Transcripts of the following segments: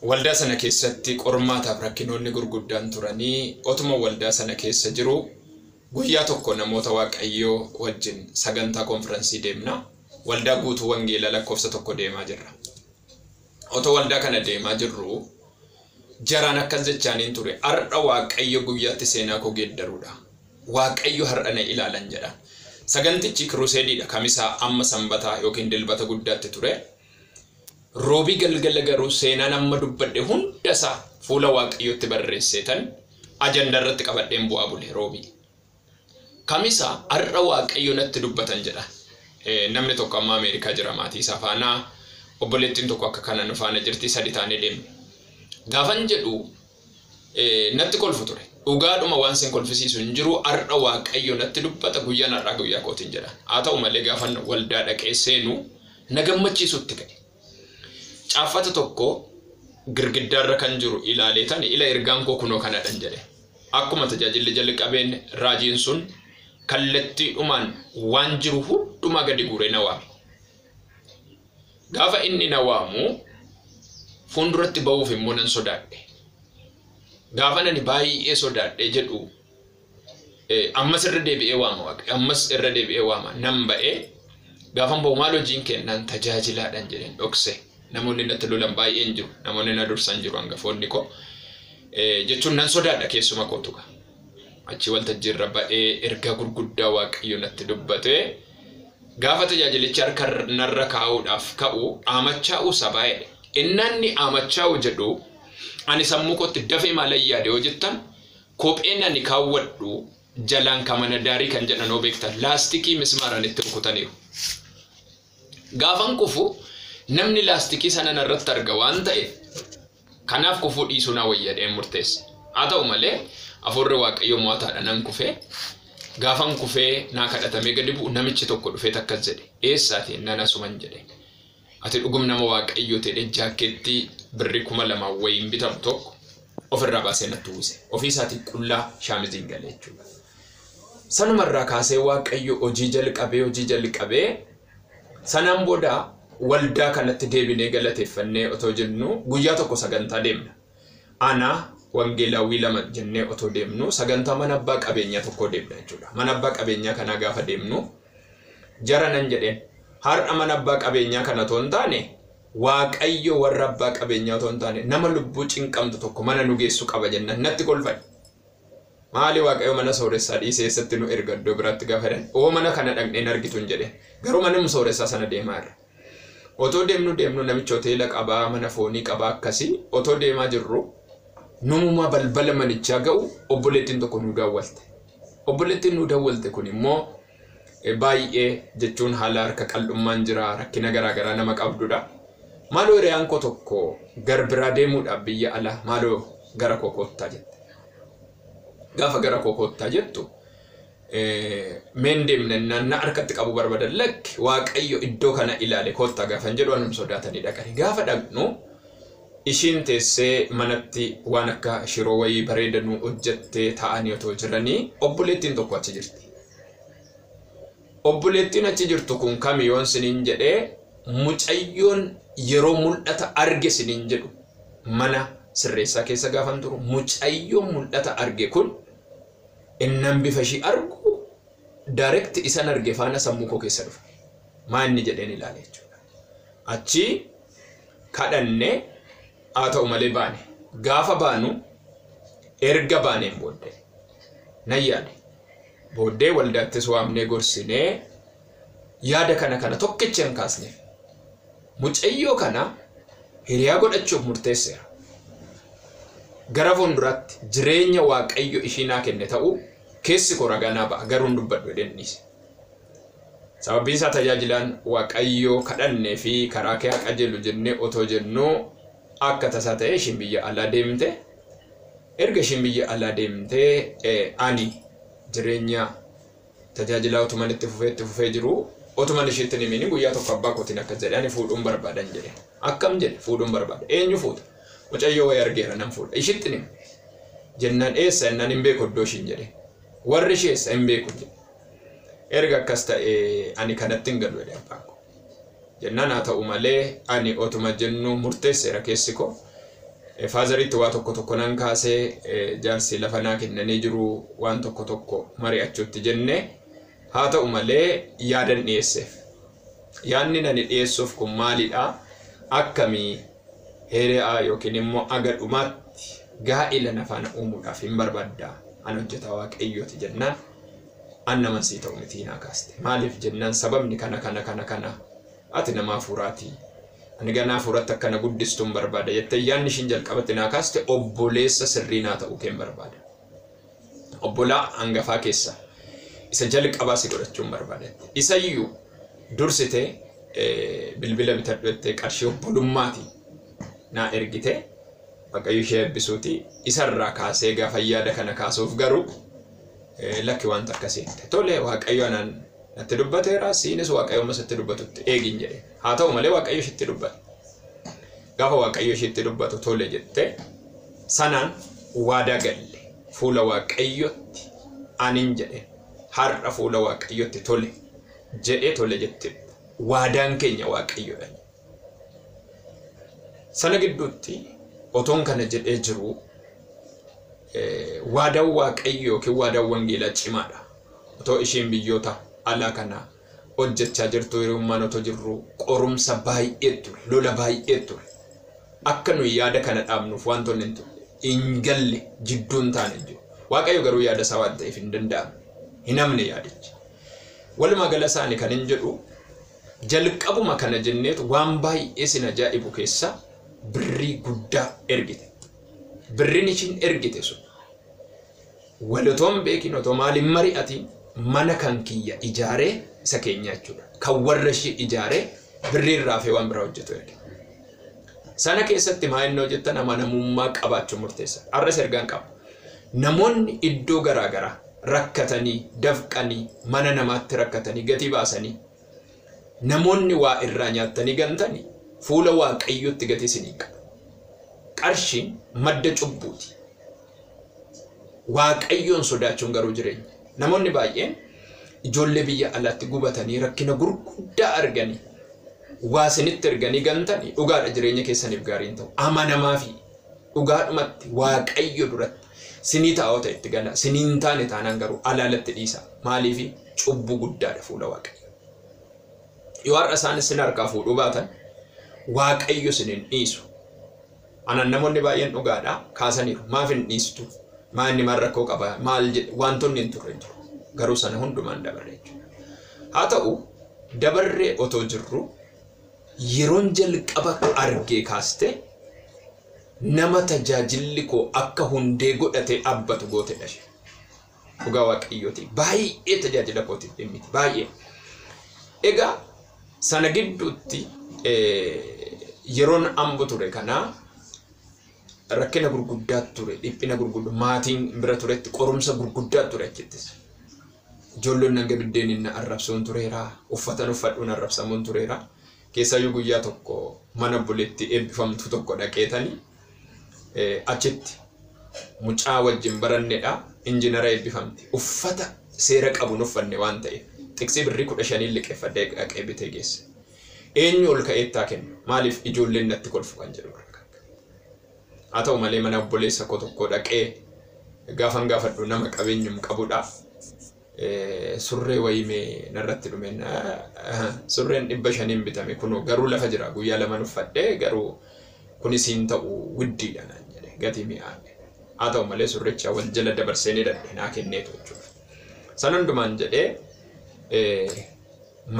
Waldaa sana keessatti qormaataaf rakkinoonni gurguddaan turanii otuma waldaa sana keessa jiru guyyaa tokko namoota Waaqayyoo wajjin sagantaa konfiraansii deemna. Waldaa guutuu wangeelaa lakkoofsa 1 deemaa jirra. Otoo waldaa kana deemaa jirru jaraan akkas jechaaniin ture, har'a Waaqayyo guyyaatti seenaa koo geeddaruudha. Waaqayyo har'a na ilaalan jedha. Sagantichi kiruseediidha. Kamisaa amma sanbataa yookiin dilbata guddaatti ture. Roobii galgala garuu seenaan amma dubbadhe hundasaa fuula Waaqayyootti barreesseetan ajandaa irratti qabadheen bu'aa bule roobii. Kamisaa har'a Waaqayyo natti dubbatan jedha. Namni tokko amma Ameerikaa jira maatii isaa faana, obboleettiin tokko akka kana nu faana jirti, sadi taanee deemne. Gaafan jedhu natti kolfu ture. Dhugaadhuma waan sin kolfisiisu hin jiru, har'a Waaqayyo natti dubbata, guyyaan har'aa guyyaa kootiin jedha. Haa ta'u malee gaafan waldaa dhaqee seenu na gammachiisutti ka'e. Caaffata tokko girgiddaarra kan jiru ilaaleetan ila ergaan koo kunoo kanadhan jedhe. Akkuma tajaajilli jalqabeen raajiin sun kallattiidhumaan waan jiru hundumaa gadi guuree na waame. Gaafa inni na waamu fuulduratti ba'uuf immoo nan sodaadhe. Gaafa nani baay'ee sodaadhe jedhu ammas irra deebi'ee waama Waaqayyo. Ammas irra deebi'ee waama. Nan ba'ee gaafan ba'u maal hojiin kennaan tajaajilaadhaan jedheen dhokse. Namoonni natti lolan baay'een jiru. Namoonni na dursan jiru hangafoonni koo. Jechuun nan sodaadha keessuma kootu gaa. Achi waltajjiirra ba'ee ergaa gurguddaa Waaqayyo natti dubbate. Gaafa tajaajilichi harka narra kaa'uudhaaf ka'u aamachaa'uu sabaa jedhe. Innanni aamachaa'u jedhu ani sammuu kootti dafee maalan yaade yoo jettan kopheen ani kaawwadhu jalaan kamana daarii kan jedhan yoo beektan laastikii mismaaraan itti rukutaniiru. Gaafan kufu namni laastikii sana narratti arga waan ta'eef kanaaf kufuu dhiisuu naa wayya jedheen murteesse. Haa ta'u malee hafuurri Waaqayyoo mo'ataadha nan kufee. Gaafan kufee naa kadhatamee gadi bu'u namichi tokko dhufee akkas jedhe. Eessaati nan asuman jedhe. Ati dhugum nama Waaqayyoo ta'e jaakkeettii birrii 2000 wayiin bitamu tokko ofirraa baasee natti uwwise. Ofii isaatii qullaa shaamiziin galee jechuudha. Sanumarraa kaasee Waaqayyo hojii jalqabee sanaan booda waldaa kanatti deebinee galateeffannee otoo jennu guyyaa tokko sagantaa deemna. Ana wangeelaawwii 2 jennee otoo deemnu sagantaa mana abbaa qabeenyaa tokko deemna jechuudha. Mana abbaa qabeenyaa kanaa gaafa deemnu jara nan jedheen har'a mana abbaa qabeenyaa kana otoo hin taane Waaqayyo warra abbaa qabeenyaa otoo hin taane nama lubbuu cinqamtu tokko mana nu geessu qaba jennaan natti kolfan. Maali Waaqayyo mana sooressaa dhiisee eessatti nu erga iddoo biraatti gaafa jedhan oo mana kana dhaqneen argitu hin jedheen garuu mana sooressaa sana deemaa irra. Otoo deemnu namicha hoteela qabaa mana foonii qabaa akkasii otoo deemaa jirru numumaa balbala manichaa ga'u obboleettiin tokko nu daawwalte. Obboleettiin nu daawwalte kun immoo baay'ee jechuun haala harka qal'ummaan jira rakkina garaagaraa nama qabdudha. Maaloo hiriyaan koo tokko garbiraa deemuudhaaf biyya alaa maaloo gara koo koottaa jette. Gaafa gara koo koottaa jettu meen deemna na harkatti qabu barbaadan lakki Waaqayyo iddoo kana ilaale koottaa gaafan jedhu anum sodaatanii dhaqani. Gaafa dhaqnu ishiin teessee manatti waan akka shiroo wayii bareedanuu hojjettee taa'anii otoo jiranii obboleettiin tokko achi jirti. Obboleettiin achi jirtu kun kami yoon siniin jedhee mucayyoon yeroo mul'ata arge siniin jedhu mana sirreessaa keessa gaafan turu mucayyoon mul'ata arge kun innan bifa ishii argu direct isan arge faana sammuu koo keessa dhufa. Maa inni jedheen ilaale jechuudha. Achi kadhanne haa ta'u malee baane. Gaafa baanu erga baaneen booddee nan yaade. Booddee waldaattis waamnee gorsinee yaada kana tokkicha hin kaasneef. Mucayyoo kana hiriyaa godhachuuf murteesseera. Gara fuulduraatti jireenya Waaqayyo ishii naa kenne ta'uu keessi koo ragaa naa ba'a garuu hin dubbadhu jedheen dhiise. Sababiin isaa tajaajilaan Waaqayyo kadhannee fi karaa kee haa qajeelu jennee otoo jennuu akka tasaa ta'e ishiin biyya alaa deemte. Erga ishiin biyya alaa deemte ani jireenya tajaajilaa otuman itti fufee jiru otuman ishiitti hin himini guyyaa tokko abbaa kootiin akkas jedhe ani fuudhuun barbaadan jedhe. Akkam jedhe fuudhuun barbaada. Eenyu fuuta? Mucayyoo wayii argeera nan fuudha. Ishiitti hin himne. Jennaan eessa jennaan hin beeku iddoo ishiin jedhe. Warri ishee eessa hin beeku jedhe. Erga akkas ta'e ani kanatti hin galu jedhe abbaan koo. Jennaan haa ta'u malee ani otuma jennu murteesseera keessi koo. Fatheriitti waa tokko tokko nan kaasee, jaarsi lafa naa kennanii jiru, waan tokko tokko mari'achuutti jenne. Haa ta'u malee yaadan dhiyeesseef. Yaadni nani dhiyeessuuf kun maalidha? Akkamii hiriyaa yookiin immoo aga dhumaatti gaa'ila na faana uumuudhaaf hin barbaadda? An hojjetaa Waaqayyooti jennaan, an nama sii ta'u miti naa kaaste. Maaliif jennaan, sababni kana kana kana kana, ati nama hafuuraati. Ani ganaa hafuuratti akkana guddistuun barbaada jettee yaadni ishiin jalqabatti naa kaaste, obboleessa sirrii naa ta'uu keen barbaada. Obbolaa hangafaa keessa isa jalqabaa si godhachuun barbaada. Isayyuu dursitee bilbila bitadhu jettee qarshii obbolummaati naa ergite. Waaqayyo ishee eebbisuuti. Isarraa kaasee gaafa yaada kana kaasuuf garuu, lakki, wanta akkasii. Tole, Waaqayyo anaan natti dubbateera, siinis Waaqayyo ammas itti dubbatutti eegin jedhe. Haa ta'u malee Waaqayyo ishitti dubbate. Gaafa Waaqayyo ishitti dubbatu tole jette, sanaan waadaa galle fuula Waaqayyotti. Anin jedhe, har'a fuula Waaqayyotti tole jedhee, tole jette, waadaan keenya Waaqayyoodha. Sana gidduutti otoon kana jedhee jiru, waadaan Waaqayyo yookiin waadaan wangeelaa cimaadha. Otoo isheen biyyoota alaa kana hojjechaa jirtu, hiriyummaan otoo jirru, qorumsa baay'ee ture, lola baay'ee ture. Akka nuyi yaada kana dhaabnuuf wantoonni hin galle jidduun taane jiru. Waaqayyo garuu yaada isaa waan ta'eef hin danda'amne. Hin hamne yaadichi. Walumaa gala isaanii kan hin jedhu, jalqabuma kana jenneetu waan baay'ee sin ajaa'ibu keessa birrii guddaa ergite. Birriin ishiin ergite sun walotoon beekin, otoo maaliin mari'atiin, mana kan kiyya ijaaree, isa keenya jechuudha. Kan warra ishii ijaaree, birrii irraa fi waan biraa hojjetu erge. Sana keessatti maa inni hojjettan amanamummaa qabaachuun murteessa. Har'as ergaan qaba. Namoonni iddoo garaa garaa rakkatanii, dafqanii, mana namaatti rakkatanii, gatii baasanii, namoonni waa irraa nyaattanii gantanii, fuula Waaqayyootti gatii isinii qabu. Qarshiin madda cubbuuti. Waaqayyoon sodaachuun garuu jireenya. Namoonni baay'een ijoollee biyya alaatti gubatanii, rakkina gurguddaa arganii, waa isinitti erganii gantanii, dhugaadha, jireenya keessaniif gaarii hin ta'u. Amanamaa fi dhugaadhumatti Waaqayyo duratti sinii taa'ota itti gala, sinii hin taane taanaan garuu alaalatti dhiisa. Maaliifi? Cubbuu guddaadha fuula Waaqayyo. Yoo har'a isaan isin harkaa fuudhuu baatan, Waaqayyo isin hin dhiisu. Anan namoonni baay'een dhugaadha kaasaniiru. Maaf hin dhiistu? Maa inni maal rakkoo qaba? Maal jedhe? Wantoonni hin turre jiru. Garuu sana hundumaan dabarre jechuudha. Haa ta'u, dabarree otoo jirru, yeroon jalqaba argee kaaste nama tajaajilli koo akka hundee godhatee dhaabbatu gootedha ishee. Dhugaa Waaqayyooti. Baay'ee tajaajila kootiif dhimmiti. Baay'ee. Egaa sana gidduutti yeroon Ambo ture kanaa rakkina gurguddaa ture, dhiphina gurguddaa maatiin bira turetti, qorumsa gurguddaa ture achittis. Ijoollonni hanga biddeeniin na arrabsuun tureera, uffatan uffadhuun arrabsamuun tureera. Keessaayyuu guyyaa tokko mana obboleettii eebbifamtu tokko dhaqeetanii, achitti mucaa wajjin barannedha, injinara eebbifamti. Uffata seera qabu hin uffanne waan ta'eef xiqsii birrii 15n liqeeffadhee dhaqee bitee geesse. Eenyu ol ka'eettaa kennu? Maaliif ijoolleen natti kolfu kan jedhu. Haa ta'u malee mana obboleessa koo tokko dhaqee gaafan gaafadhu, nama qabeenyum qabudha. Surree wayii mee narratti dhume, surreen 500n bitame kunoo garuu lafa jira, guyyaa 2 uffadhee, garuu kunis hin ta'u, widdiidha naan jedhe, gatii mi'aadhe. Haa ta'u malee surricha wal jala dabarsee ni dadhe naa kenneetu jechuudha. San hundumaan jedhee,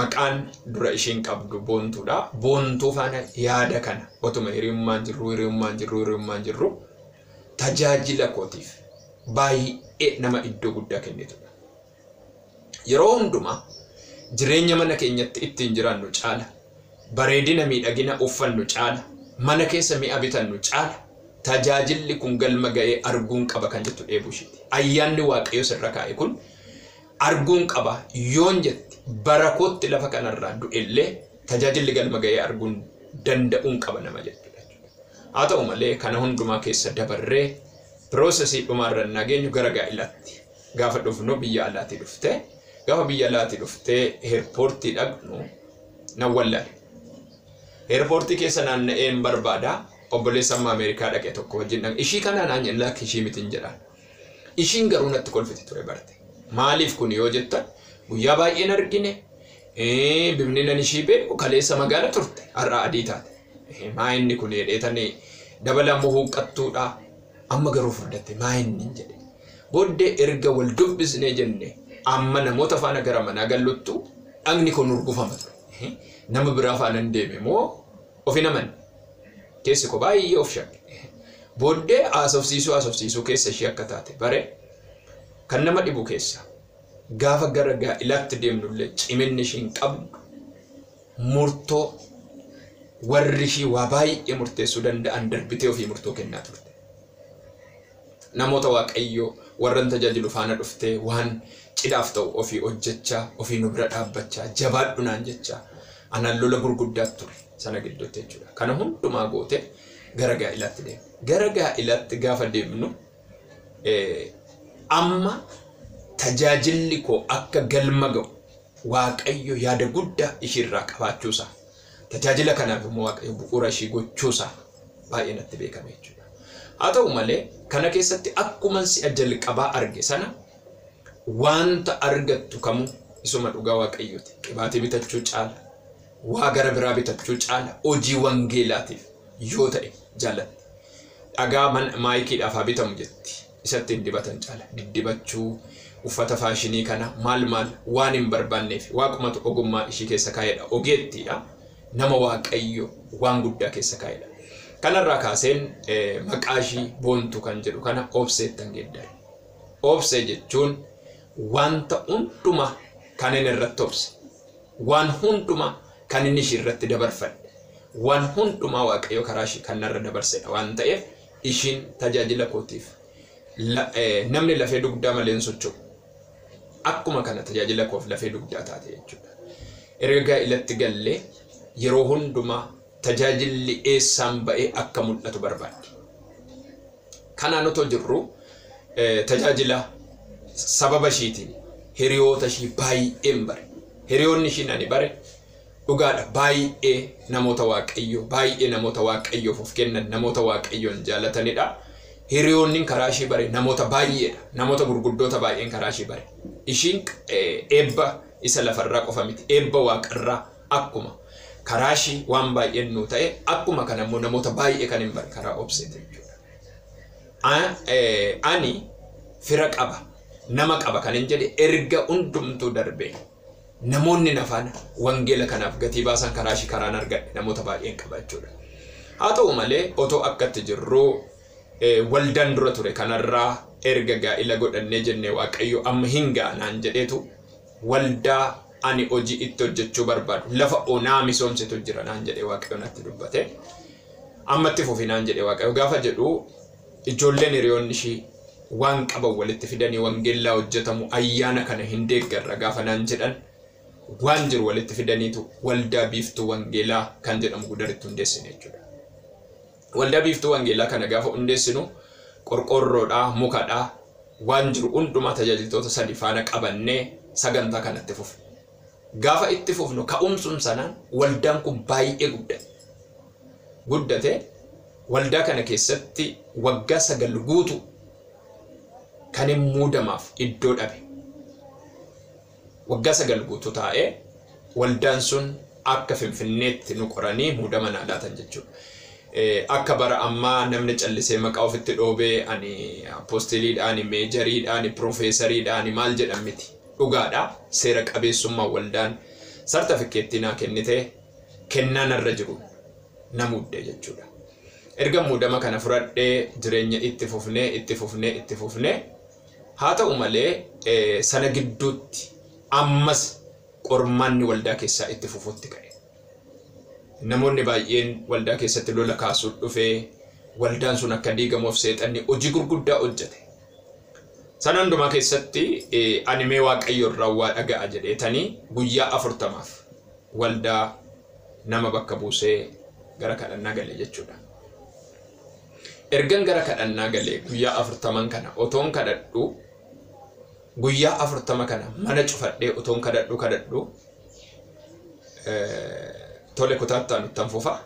maqaan dura ishiin qabdu Boontuudha. Boontuu faana yaada kana otuma hiriyummaan jirru, hiriyummaan jirru, hiriyummaan jirru, tajaajila kootiif baay'ee nama iddoo guddaa kennitudha. Yeroo hundumaa jireenya mana keenyatti ittiin jiraannu caala, bareedina miidhagina uffannu caala, mana keessa mi'a bitannu caala, tajaajilli kun galma ga'ee arguun qaba kan jettu dheebuu isheeti. Ayyaanni Waaqayyo sirra kaa'e kun arguun qaba yoon jetti, bara kootti lafa kanarraa du'ellee tajaajilli galma ga'ee arguun danda'uun qaba nama jettudha. Haa ta'u malee kana hundumaa keessa dabarree processii dhumaarra nageenyu gara gaa'ilaatti gaafa dhufnu, biyya alaatii dhuftee, gaafa biyya alaatii dhuftee airportii dhaqnu nan wallaale. Airportii keessa naanna'ee hin barbaada. Obboleessa amma Ameerikaa dhaqe tokko wajjin dhaqe. Ishii kanaa naan jedhan, lakki ishii mitiin jedhaan. Ishiin garuu natti kolfiti ture barte. Maaliif kun yoo jettan, guyyaa baay'een argine, bifni nan ishii beeku kaleessa magaala turte, har'a adii taate. Maa inni kun jedheetanii dabala ammoo huuqqattuudha. Amma garuu furdatte, maa inni hin jedhe. Booddee erga wal dubbisnee jenne, amma namoota faana gara manaa galluttu dhagni kun urgufama ture. Nama biraa faana hin deeme moo of hin amanne. Keessi koo baay'ee of shakke. Booddee haasofsiisuu haasofsiisuu keessa ishee akka taate bare. Kan nama dhibu keessa gaafa gara gaa'ilaatti deemnullee ciminni ishiin qabdu, murtoo warri ishii waa baay'ee murteessuu danda'an darbitee ofii murtoo kennaa turte. Namoota Waaqayyoo warran tajaajilu faana dhuftee waan cidhaaf ta'u ofii hojjechaa, ofii nu bira dhaabbachaa, jabaadhu naan jechaa, anaan lola gurguddaa ture sana gidduutti jechuudha. Kana hundumaa goote gara gaa'ilaatti deemne. Gara gaa'ilaatti gaafa deemnu, amma tajaajilli koo akka galma ga'u Waaqayyo yaada guddaa ishiirraa qabaachuusaa, tajaajila kanaaf immoo Waaqayyo bu'uura ishii gochuusaa baay'ee natti beekame jechuudha. Haa ta'u malee, kana keessatti akkuma si'a jalqabaa arge sana wanta argattu kamuu isuma dhugaa Waaqayyooti. Qibaatii bitachuu caala, waa gara biraa bitachuu caala, hojii wangeelaatiif yoo ta'e jaallatti. Dhagaa maayikiidhaaf haa bitamu jetti. Isatti hin dibatan caala. Diddibachuu, uffata faashinii kana maal maal waan hin barbaanneef waaqumatu ogummaa ishii keessa kaa'edha. Ogeettiidha. Nama Waaqayyo waan guddaa keessa kaa'edha. Kanarraa kaaseen maqaa ishii Boontuu kan jedhu kana Obseettan geeddare. Obsee jechuun wanta hundumaa kan inni irratti obse, waan hundumaa kan inni ishii irratti dabarfadhe, waan hundumaa Waaqayyo karaa ishii kan narra dabarsedha waan ta'eef, ishiin tajaajila kootiif, namni lafee dugdaa malee hin socho'u. Akkuma kana tajaajila koof lafee dugdaa taate jechuudha. Erga gaa'ilatti gallee yeroo hundumaa tajaajilli eessaan ba'ee akka mul'atu barbaaddi. Kanaan otoo jirru, tajaajila sababa ishiitiin hiriyoota ishii baay'een bare. Hiriyoonni ishiin ani bare dhugaadha, baay'ee namoota Waaqayyoo, baay'ee namoota Waaqayyoof of kennan, namoota Waaqayyoon jaalatanidha. Hiriyoonni karaa ishii bare namoota baay'eedha. Namoota gurguddoota baay'een karaa ishii bare. Ishiin eebba isa lafarraa qofa miti. Eebba waaqarraa akkuma karaa ishii waan baay'een nuu ta'e, akkuma kana immoo namoota baay'ee kan hin bare karaa Obseeti jechuudha. Ani fira qaba, nama qaba kan hin jedhe erga hundumtuu darbee namoonni na faana wangeela kanaaf gatii baasan karaa ishii karaan argadhe namoota baay'een qaba jechuudha. Haa ta'u malee, otoo akkatti jirru, waldaan dura ture kanarraa erga gaa'ila godhannee jennee, Waaqayyo amma hin ga'a naan jedheetu, waldaa ani hojii itti hojjechuu barbaadu lafa onaa misoomsitu jira naan jedhee Waaqayyo natti dubbate. Amma itti fufi naan jedhee Waaqayyo gaafa jedhu, ijoolleen hiriyoonni ishii waan qaban walitti fidanii wangeellaa hojjetamu, ayyaana kana hin deeggarra gaafa naan jedhan, waan jiru walitti fidaniitu Waldaa Biiftuu Wangeelaa kan jedhamu Gudaritti hundeessine jechuudha. Waldaa Biiftuu Wangeelaa kana gaafa hundeessinu qorqoorroodhaa, mukadhaa, waan jiru hundumaa tajaajiltoota sadi faana qabannee sagantaa kanatti fufne. Gaafa itti fufnu, ka'umsum sanaan waldaan kun baay'ee guddate. Guddate, waldaa kana keessatti waggaa 9 guutuu kan hin muudamaaf iddoo dhabe. Waggaa 9 guutuu taa'ee waldaan sun akka Finfinneetti nu qoranii muudama naa laatan jechuudha. Akka bara ammaa namni callisee maqaa ofitti dhoobee ani apostiliidha, ani meejariidha, ani piroofeesariidha, ani maal jedhan miti. Dhugaadha. Seera qabeessummaa waldaan sartifikeettii naa kennite, kennaa narra jiru na muudde jechuudha. Erga muudama kana fudhadhee jireenya itti fufnee, itti fufnee, itti fufnee, haa ta'u malee, sana gidduutti ammas qormaanni waldaa keessaa itti fufuutti ka'e. Namoonni baay'een waldaa keessatti lola kaasuu dhufee waldaan sun akka diigamuuf seexanni hojii gurguddaa hojjete. Sana hundumaa keessatti ani mee Waaqayyo irraa waa dhaga'a jedheetanii guyyaa 40f waldaa nama bakka buusee gara kadhannaa gale jechuudha. Ergan gara kadhannaa galee guyyaa 40n kana otoon kadhadhu, guyyaa 40 kana mana cufadhee otoon kadhadhu kadhadhu, tole, kutaattaa nuttan fufa.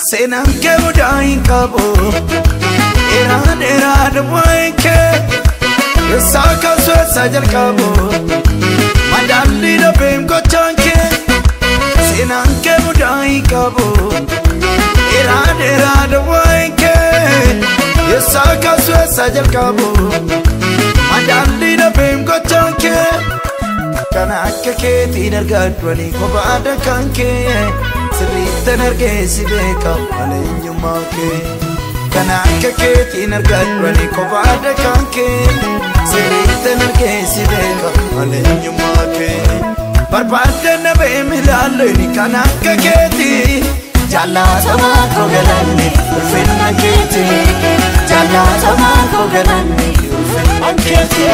Seenaan kee mudaa hin qabu, dheeraa dheeraa duwwaan kee, eessaa kaasu eessaa jalqabu, madaalli dhabeen gochaan kee. Seenaan kee mudaa hin qabu, dheeraa dheeraa duwwaan kee, eessaa kaasu eessaa jalqabu, madaalli dhabeen gochaan kee. Kan akka keetiin argadhu ani kophaadha kan kee, sirriittan argee si beeka malee eenyummaa kee. Kan akka keetiin argadhu ani kophaadha kan kee, sirriittan argee si beeka malee eenyummaa kee. Barbaadde na beemi ilaallu kan akka keetii, Jaallatamaa koo galanni ulfinna keeti. Jaallatamaa koo galanni ulfinna keeti.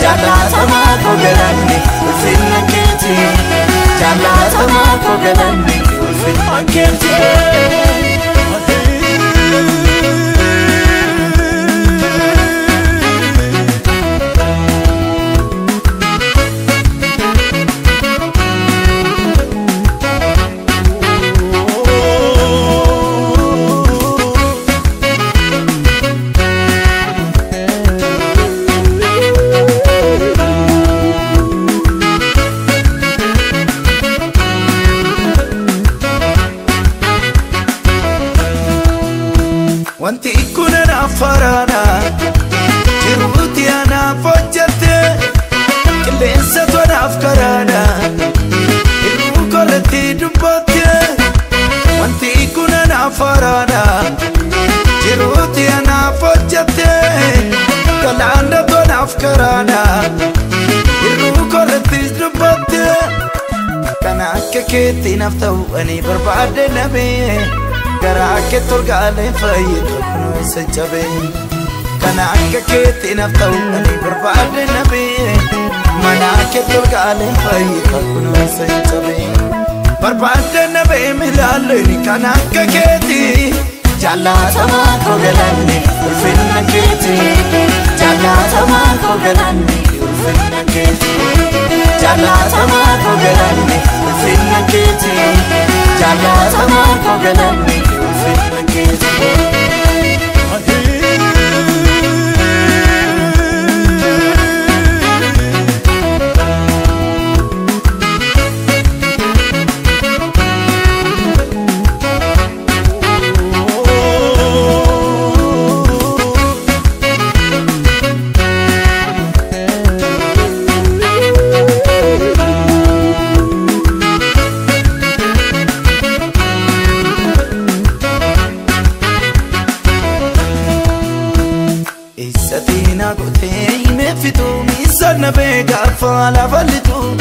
Jaallatamaa koo galanni ulfinna keeti. Jaallatamaa koo galanni ulfinna keeti. Wanti kun anaaf faraadha, jiruuti anaaf hojjette, qilleensatu anaaf karaadha, hir'uu korratti dubbatte. Wanti kun anaaf faraadha, jiruuti anaaf hojjette, galaanatu anaaf karaadha, hir'uu korratti dubbatte. Kan akka keetti naaf ta'u ani barbaade dhabee, garaa kee tolgaalee fayyadu kunoo isa cabee. Kan akka keetti naaf ta'u ani barbaade dhabee, mana kee tolgaalee fayyadu kunoo isa cabee. Barbaade dhabee ilaallu kan akka keetti, Jaallatamaa koo galanni ulfinna keeti. Jaallatamaa koo galanni ulfinna keeti. Jaallatamaa koo galanni ulfinna keeti. Jaallatamaa koo galanni ulfinna keeti. Eessatiin gootee himeeffitu miisaan na beekaa lafa lixu.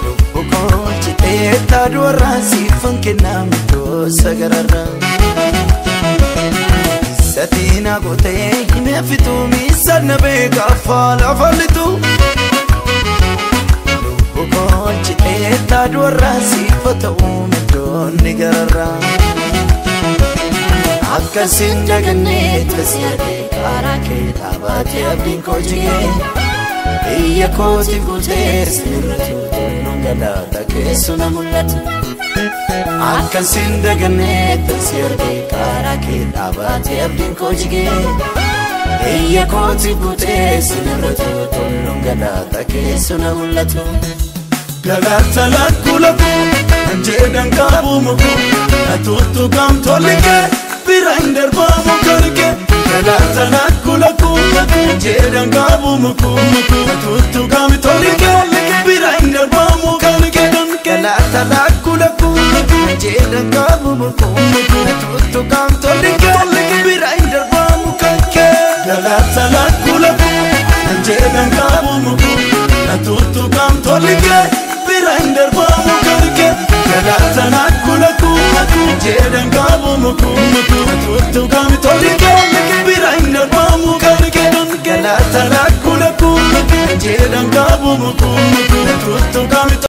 Lubbuu koolchitee taaduu warraan siifan kennaa mitoosa gararraa. Eessatiin gootee himeeffitu miisaan na beekaa lafa lixu. Lubbuu koolchitee taaduu warraan siifa ta'uu mitoonni gararraa. Akkasin dagannee tasi argee karaa kee dhaabatee abdiin koo jigee, biyya kootiif guutee sinirra tuutuun galaata keessu na mul'atu. Akkasin dagannee tasi argee karaa kee dhaabatee abdiin koo jigee, biyya kootiif guutee sinirra tuutuun galaata keessu na mul'atu. Galaata lakkuu lakkuu kan jedhan qabu mukuu, na tuttuqam tolli kee, biraan darbaamu kan kee. Galaata lakkuu lakkuu kan jedhan qabu mukuu, na tuttuqam tolli kee, biraan darbaamu kan kee. Galaata lakkuu lakkuu kan jedhan qabu mukuu, na tuttuqam tolli kee, biraan darbaamu kan kee. Galaata lakkuu lakkuu kan jedhan qabu mukuu, na tuttuqam tolli kee, biraan darbaamu kan kee. Galata nakku lakku jedhan.